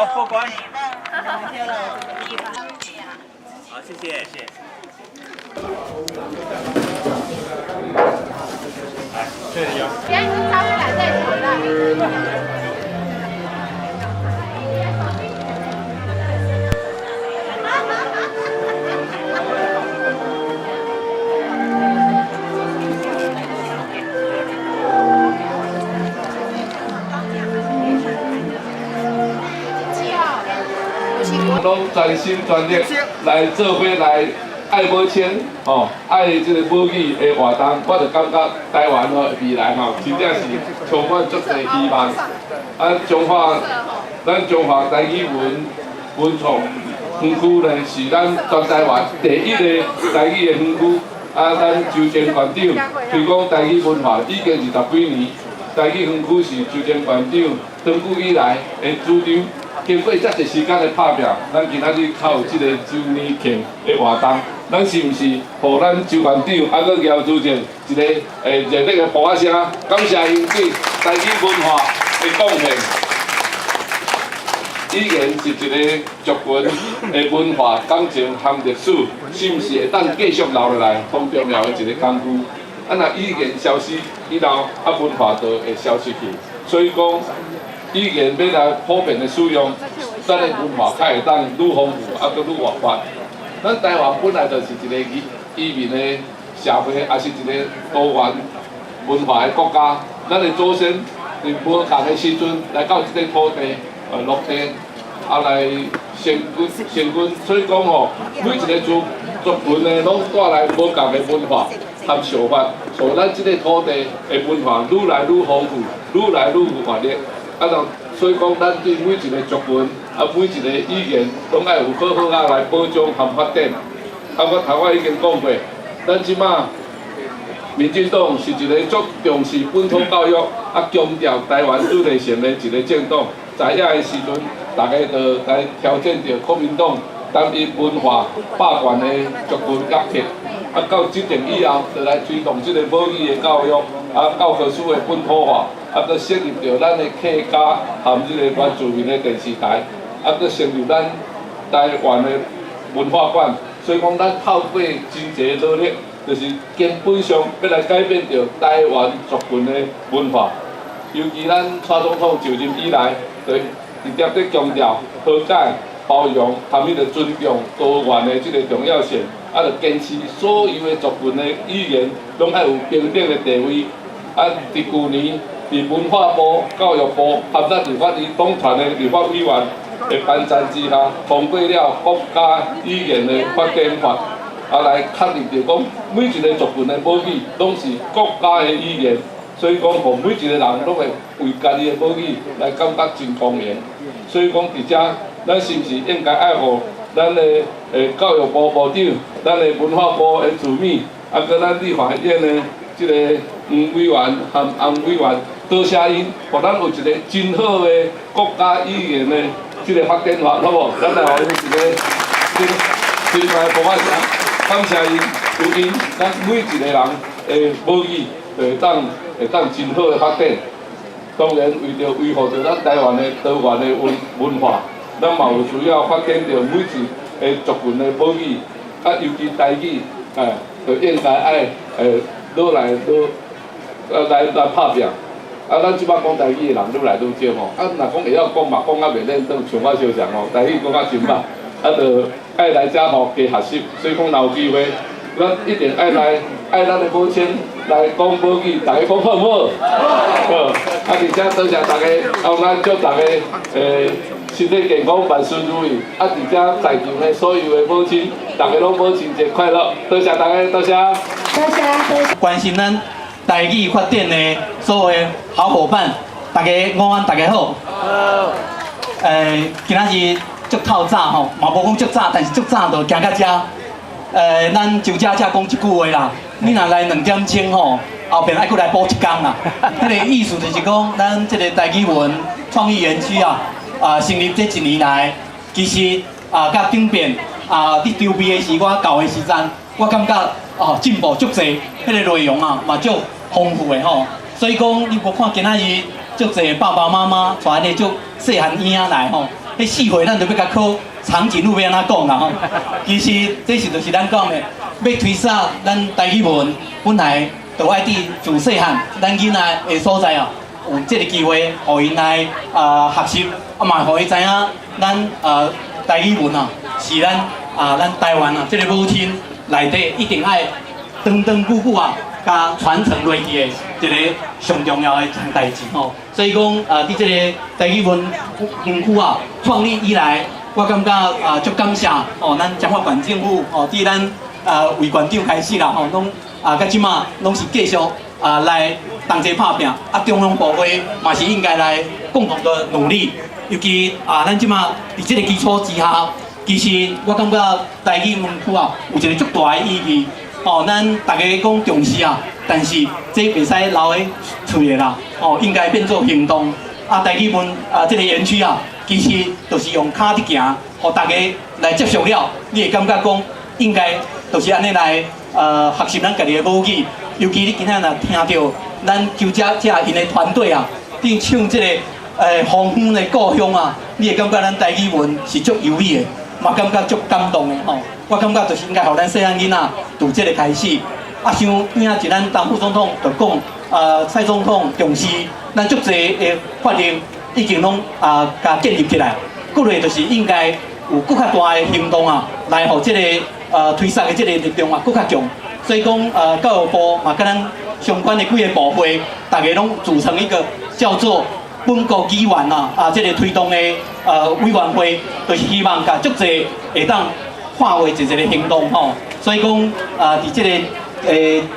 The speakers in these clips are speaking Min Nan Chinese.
好，過關。好，謝謝。謝謝。來，謝謝你啊。等下你拿回來再回來。攏全心全力來做伙來愛母親吼，愛這個母語的活動，我就感覺台灣吼未來吼，真正是充滿足濟希望。啊，彰化，咱彰化台語文文創園區呢，是咱全台灣第一个台語的園區。啊，咱周前縣長推廣台語文化已經20幾年，台語園區是周前縣長長久以來的主張。經過遮濟時間的拍拚，咱今仔日較有這個周年慶的活動，咱是毋是予咱周縣長啊閣姚主席一個熱烈的鼓仔聲，感謝𪜶對台語文化的貢獻。語言是一個族群的文化、感情和歷史，是毋是會當繼續留落來，當重要的一個工具。啊，若語言消失以後，啊文化就會消失去。所以講，語言欲來普遍的使用，咱的文化才會當愈豐富，啊，閣愈活潑。咱台灣本來就是一個移民的社會，也是一個多元文化的國家。咱的祖先佇無仝的時陣來到這個土地，落地，啊來生根生根。所以講吼，每一個族群呢，攏帶來無仝的文化和想法，所以咱這個土地的文化愈來愈豐富，愈來愈有活力。啊，所以講，咱對每一個族群，啊，每一個語言，攏愛有好好仔來保障和發展。啊，我頭仔已經講過，咱這馬民進黨是一個足重視本土教育，啊，強調台灣主體性的一個政黨。在遐的時陣，大家就來挑戰著國民黨單一文化霸權的族群壓迫。啊，到執政以後，就來推動這個母語的教育，啊，教科書的本土化。啊，閣設立著咱的客家和這個原住民的電視台，啊，閣成立咱台灣的文化館。所以講，咱透過真濟努力，就是根本上欲來改變著台灣族群的文化。尤其咱蔡總統就任以來，就直直佇強調和解、包容和彼個尊重多元的這個重要性，啊，就堅持所有的族群的語言攏愛有平等的地位。啊，佇舊年，佇文化部、教育部和咱立法院黨團的立法委員的幫贊之下，通過了國家語言的發展法，啊來確立著講每一個族群的母語攏是國家的語言，所以講，予每一個人攏會為家己的母語來感覺真光榮。所以講，佇遮，咱是毋是應該愛予咱的教育部部長、咱的文化部的主秘，啊，閣咱立法院的這個黃委員和洪委員，多謝𪜶，予咱有一個真好的國家語言的這個發展法，好無？咱來予𪜶一個真真大的鼓仔聲，感謝𪜶，有𪜶，咱每一個人的母語就會當真好的發展。當然，為著維護著咱台灣的多元的文化，咱嘛有需要發展著每一個族群的母語，啊，尤其台語，哎，就應該愛愈來愈來拍拚。啊，咱這擺講台語的人愈來愈少吼，啊，若講會曉講嘛，講啊袂輪轉，像我相像吼，台語講較真歹，啊，就愛來遮吼加學習。所以講，若有機會，咱一定愛來愛咱的母親來講母語，大家講好毋好？好。啊，佇遮多謝大家，啊，咱祝大家身體健康，萬事如意。啊，佇遮在場的所有的母親，大家攏母親節快樂！多謝大家，多謝。多謝。關心咱台語發展的所有的好夥伴，大家午安，大家好。好。今仔日足透早吼，嘛無講足早，但是足早就行到遮。咱周姐姐講一句話啦，你若來2點鐘吼，後邊愛閣來補一工啦。彼個意思就是講，咱這個台語文創意園區啊，啊成立這一年來，其實啊，佮頂邊啊，佇籌備的時，我到的時陣，我感覺哦進步足濟，彼個內容啊嘛足豐富的吼。所以講，你無看今仔日足濟爸爸媽媽帶彼個足細漢嬰仔來吼，彼四歲咱就欲共考長頸鹿欲按怎講啦吼。其實這是就是咱講的，欲推捒咱台語文，本來就愛佇自細漢，咱囡仔的所在啊，有這个機會，予𪜶來學習，啊嘛予伊知影咱台語文啊，是咱台灣啊，這个母親內底一定愛長長久久啊，共傳承落去的一个上重要的一項代誌吼。所以講啊，佇這个台語文園區啊創立以來，我感覺啊足感謝哦，咱彰化縣政府哦，佇咱魏縣長開始啦吼，攏啊到這馬攏是繼續啊來同齊拍拚，啊中央部會嘛是應該來共同的努力，尤其啊咱這馬佇這个基礎之下，其實我感覺台語園區啊有一个足大的意義。哦，咱大家講重視啊，但是這袂使留佇喙的啦，哦，應該變做行動。啊，台語文啊，這个園區啊，其實就是用跤佇行，予大家來接觸了，你會感覺講應該就是按呢來學習咱家己的母語。尤其你今仔若聽著咱邱姐姐𪜶的團隊啊，佇唱這个豐富的故鄉啊，你會感覺咱台語文是足優美的，嘛感覺足感動的吼。我感覺就是應該予咱細漢囡仔從這个開始。啊，像邊仔一咱陳副總統就講，蔡總統重視咱足濟的法令已經攏啊，共建立起來。過來就是應該有閣較大的行動啊，來予這个推捒的這个力量啊，閣較強。所以講，教育部嘛，佮咱相關的幾个部會，大家攏組成一個叫做本國語言啊這个推動的委員會，就是希望共足濟會當化為一个行動吼。所以講，佇這个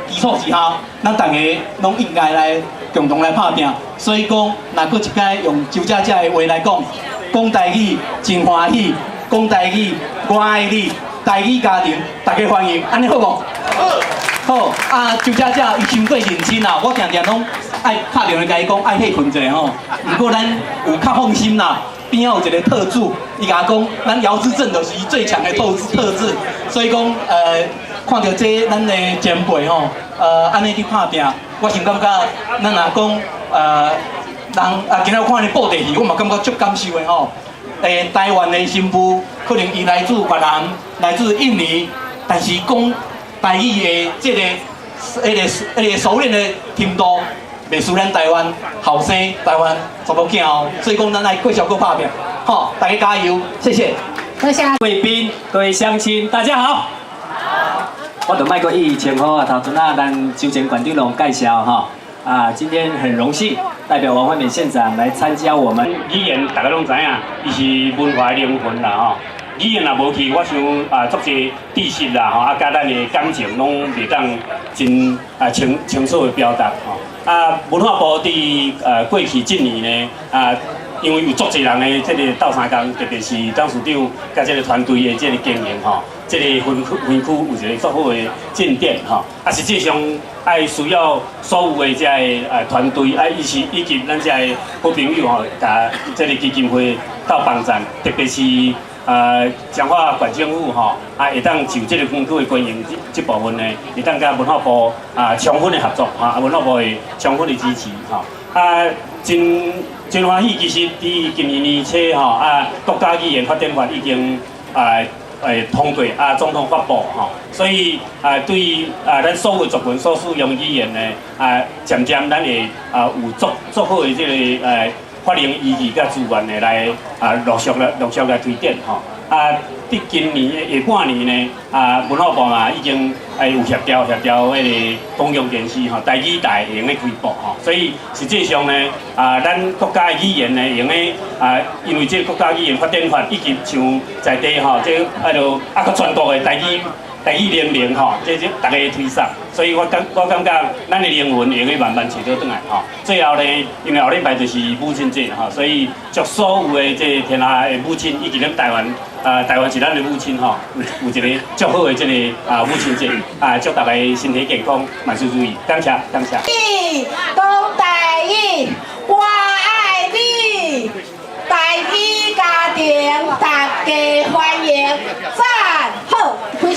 基礎之下，咱大家攏應該來共同來拍拚。所以講，若閣一擺用周姐姐的話來講，講台語真歡喜，講台語我愛你，台語家庭大家歡迎，按呢好無？好，啊，周姐姐伊傷過認真啦，我定定攏愛拍電話共伊講愛歇睏一下吼。毋過咱有較放心啦，邊仔有一个特助，伊共我講，咱姚之正就是伊最強的特質，所以講，看著這咱的前輩吼，按呢佇拍拚，我想感覺咱若講，人啊，今仔有看𪜶布袋戲，我嘛感覺足感受的吼。台灣的新婦可能伊來自越南，來自印尼，但是講台語的這个、彼个、彼个熟練的程度，袂輸咱台灣後生、台灣查某囝哦。所以講，咱愛繼續閣拍拚，吼，大家加油，謝謝。多謝。貴賓、各位鄉親，大家好。我就莫閣一一稱呼啊，頭陣仔咱周前館長攏介紹吼。啊，今天很榮幸代表王惠美縣長來參加我們語言，大家攏知影，伊是文化的靈魂啦吼。語言若無去，我想啊，足濟知識啦吼，啊，佮咱的感情攏袂當真啊清清楚的表達吼。啊，文化部佇過去這年呢，啊，因為有足濟人的這个鬥相共，特別是董事長佮這个團隊的這个經營吼，這个分區有一个足好的進展吼。啊，實際上愛需要所有的這个團隊，啊，以及咱這个好朋友吼，共這个基金會鬥幫贊，特別是彰化縣政府吼，啊，會當就這个園區的經營這部分呢，會當佮文化部啊充分的合作，哈，文化部會充分的支持，吼，啊，真真歡喜，其實佇今年年初吼，啊，國家語言發展法已經啊通過，啊，總統發布吼，所以啊，對啊，咱所有族群所使用語言呢，啊，漸漸咱會啊有足足好的這个法令依據佮資源的來啊陸續來推展吼。啊，佇今年的下半年呢，啊，文化部嘛已經有協調彼個公共電視吼，台語台會用得開播吼，所以實際上呢，啊，咱國家的語言呢，會用得啊，因為這个國家語言發展法以及像在地吼，這啊就啊閣全國的台語聯盟吼，這大家推捒，所以我感覺咱的靈魂會用得慢慢揣倒轉來吼。最後呢，因為後禮拜就是母親節吼，所以祝所有的這天下的母親以及咱台灣啊，台灣是咱的母親吼，有一个足好的這个啊母親節啊，祝大家身體健康，萬事如意，感謝感謝。講台語，我愛你，台語家庭，大家歡迎，讚好，非